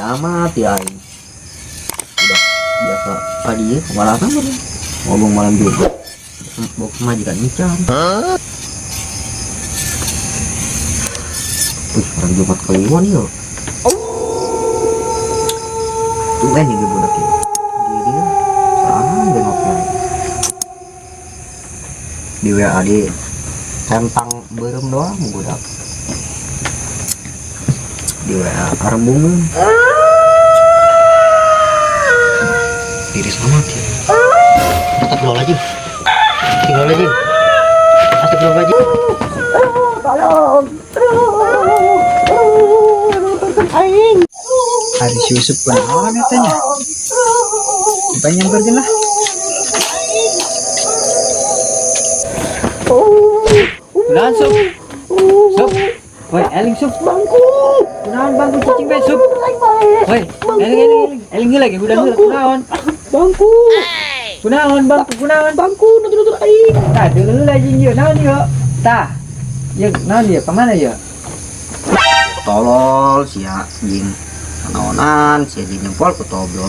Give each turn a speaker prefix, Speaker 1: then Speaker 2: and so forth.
Speaker 1: Amat ya aing. Udah biasa tadi ya kemana kan ngomong malam Jumat. Bawa majikan encan. Wih, orang Jumat kliwon ya. Tumben juga budak ya. Dia sorangan dan ngopi aing. Di WA di tentang berem doang budak. Di WA arembungan. Diri selamat ya. Astagfirullahaladzim. Astagfirullahaladzim. Astagfirullahaladzim.
Speaker 2: Tolong. Aing.
Speaker 3: Hari si Yusuf kunaon eta nya? Coba nyamperkeun lah. Kunaon Sup? Sup. Woi, eling Sup.
Speaker 2: Bangku.
Speaker 3: Kunaon bangku cicing bae Sup.
Speaker 2: Aing bae.
Speaker 3: Woi, eling eling eling. Eling heula ge hudang heula kunaon?
Speaker 2: Bangku.
Speaker 3: Kunaon bangku kunaon?
Speaker 2: Bangku nutur-nutur aing.
Speaker 3: Tah, deuleu heula jeung ieu naon ieu? Tah. Ieu naon ieu? Pamana ieu?
Speaker 1: Tolol sia jing. Naonan sia jing jempol ku toblol.